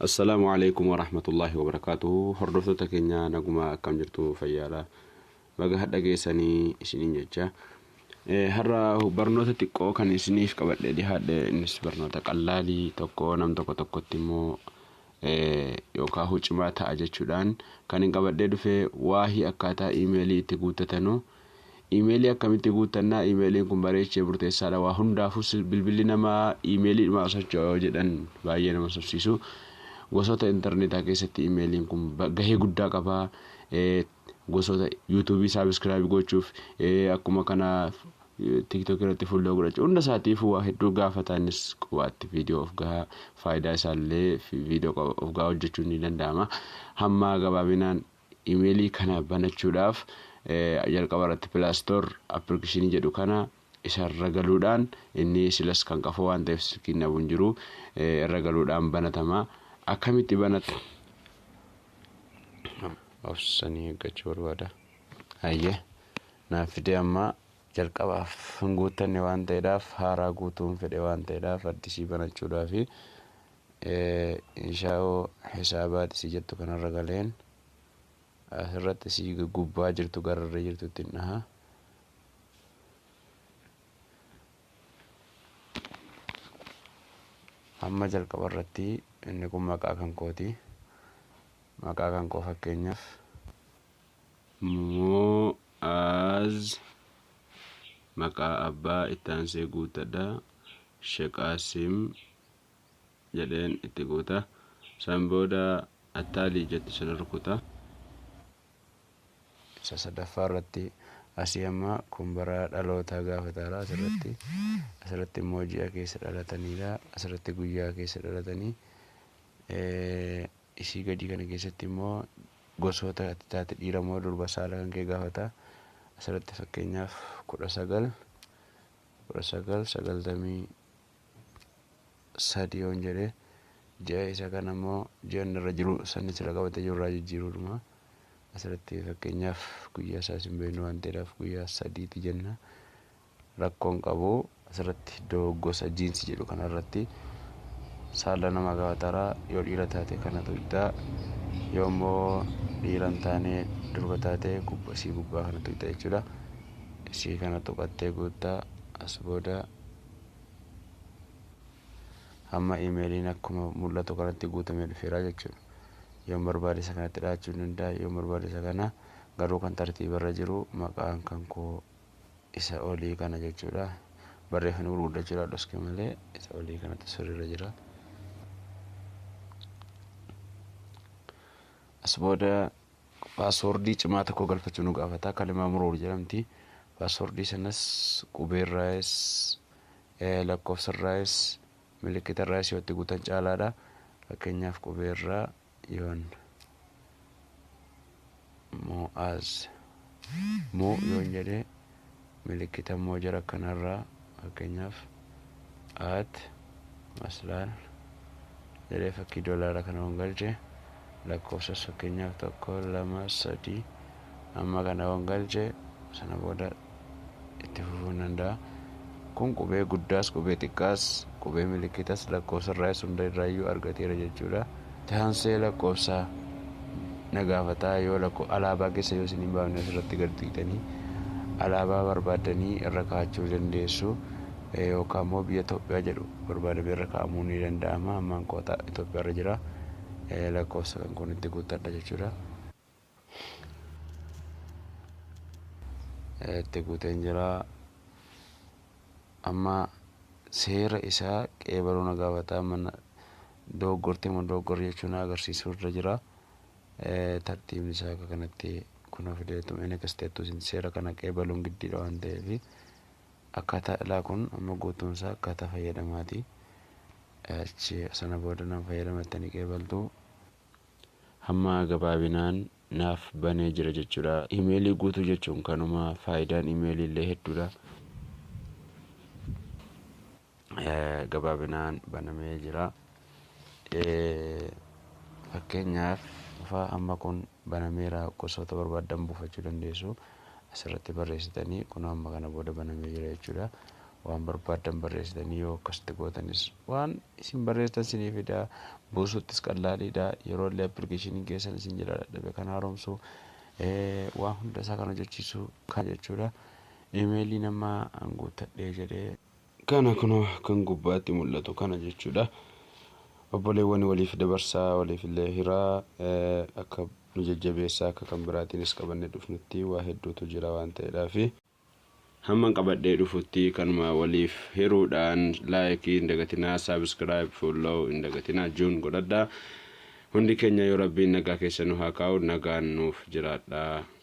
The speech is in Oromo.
Assalaamu alaikum warahmatullaahi wabarakaatuhu. Hordoftoota keenya, naguma akkam jirtu? Fayyaadha. Baga hadha geessanii isiniin jecha. Har'a barnoota xiqqoo kan isiniif qabadhee dhiyaadhe, innis barnoota qallaalii tokko, nam tokko tokkotti immoo yookaan hucimaa ta'a jechuudhaan kan hin qabadhee dhufe, waahii akkaataa iimeelii itti guuttatanu. Iimeelii akkamitti guuttannaa? Iimeeliin kun bareechee murteessaadha. Waa hundaafuu bilbilli namaa iimeeliidhuma socho'a yoo jedhan baay'ee nama sobsiisu. Gosoota intarneetaa keessatti iimeeliin kun gahee guddaa qaba. Gosoota yuutuubii subscribe gochuuf, akkuma kana TikTok irratti fuullee godhachuu, hunda isaatiif waa hedduu gaafata. Innis qubaatti viidiyoo of gahaa, faayidaa isaallee viidiyoo of gahaa hojjechuun ni danda'ama. Hamma gabaabinaan iimeelii kana banachuudhaaf jalqaba irratti Play Store appilikeeshinii jedhu kana isarra galuudhaan, inni silas kan qafoo waan ta'eef silkiin dhabu hin jiru, irra galuudhaan banatama. Akkamitti banata? Obsanii eeggachuu barbaada. Hayyee, naaf fidee. Amma jalqabaaf hin guuttanne waan ta'eedhaaf, haaraa guutuun fedhe waan ta'eedhaaf, addisii banachuudhaafi إنشاء حسابات isii jettu kanarra galeen, asirratti isii gubbaa jirtu, gararra jirtu ittiin dhaha. Amma jalqaba irratti inni kun maqaa kan kooti. Maqaa kan koo fakkeenyaaf Mo'aaz, maqaa abbaa itti aansee guuttadha. Sheqaasim jedheen itti guuta. San booda التالي jettu sana rukuta. Isa sadaffaa irratti asii amma kun bara dhalootaa gaafataadha asirratti. Asirratti immoo ji'a keessa dhalatanidha. Asirratti guyyaa keessa dhalatanii. Isii gadii kana keessatti immoo gosoota ati taate, dhiira moo durba, saala kan kee gaafata. Asirratti fakkeenyaaf 19 19 93 yoon jedhe, ji'a isa kana immoo ji'a inni irra jiru sanni sila qabatee jiru irraa jijjiiruudhuma. Asirratti fakkeenyaaf guyyaa isaas hin beeknu waan ta'eedhaaf guyyaa 3ti jenna. Rakkoon qabu asirratti iddoo gosa جنس jedhu kanarratti saala nama gaafataara. Yoo dhiira taate kana tuqxaa, yoo immoo dhiira hin taane, durba taate, isii gubbaa kana tuqxa jechuudha. Isii kana tuqattee guuttaa. As booda hamma iimeeliin akkuma mul'atu kanatti guutamee dhufeera jechuudha. Yoon barbaade isa kanatti dhahachuu ni danda'a, yoon barbaade isa kana. Garuu kan tartiibarra jiru maqaan kan koo isa olii kana jechuudha. Barreeffamni gurguddachuudhaaf dhoske malee isa olii kanatti sirriirra jira. As booda paaswoordii cimaa tokko galfachuu nu gaafata. كلمة مرور jedhamti. Paaswoordii sanas qubeerraayis, lakkoofsarraayis, milikitarraayis yoo itti guutan caalaadha. Fakkeenyaaf qubeerraa yoon Mo'aaz moo yoon jedhe, milikita immoo jara kanarraa fakkeenyaaf at maslaal jedhee fakkii doolaara kana yoon galche, lakkoofsas fakkeenyaaf 1 2 3 amma kana yoon galche, sana booda itti fufuu hin danda'a. Kun qubee guddaas, qubee xiqqaas, qubee milikitas, lakkoofsarraayis, hunda irraayyuu argateera jechuudha. Taansee lakkoofsa na gaafataa. Yoo lakkoo alaabaa keessa yoo isin hin baafne, asirratti gad tuqxanii alaabaa barbaaddanii irra kaa'achuu dandeessu. Yookaan immoo biyya Itoophiyaa jedhu barbaadamee irra kaa'amuu ni danda'ama. Ammaan koota Itoophiyaa irra jira. Lakkoofsa kan kun itti guuttadha jechuudha. Itti guuteen jira. Amma seera isaa qeebaluu na gaafata. Mana dogoggortee moo dogoggorri jechuun na agarsiisuu irra jira. Tartiibni isaa akka kanatti kunoo fideetu inni akkas ta'ettu seera kana qeebaluun giddiidha waan ta'eef, akkaataa ilaa kun amma guutuun isaa akkaataa fayyadamaati. Achi sana booda nama fayyadamattanii qeebaltu. Hamma gabaabinaan naaf banee jira jechuudha. Imeelii guutuu jechuun kanuma. Faayidaan imeelii illee hedduudha. Gabaabinaan banamee jira. Fakkeenyaaf amma kun banameera, gosoota barbaaddan buufachuu dandeessu. Asirratti barreessitanii kun amma kana booda banamee jira jechuudha. Waan barbaaddan barreessitanii yoo akkasitti gootanis waan isin barreessitan isinii fida. Buusuttis qallaaliidha. Yeroo illee appilikeeshiniin keessan isin jala dadhabe kan haaromsu, waan hunda isaa kan hojjechiisu kan jechuudha. Imeelii nama guuttadhee jedhee kana kunoo kan gubbaatti mul'atu kana jechuudha. Obboleewwan, waliif dabarsaa, waliif illee hiraa, akka nu jajjabeessaa, akka kan biraatiinis qabannee dhufnutti waa hedduutu jira waan ta'eedhaafi. Hamman qabadhee dhufutti kanuma waliif hiruudhaan like hin dagatinaa, subscribe, follow hin dagatinaa, join godhadhaa. Hundi keenya yoo Rabbiin nagaa keessa nu haa kaa'u, nagaan nuuf jiraadha.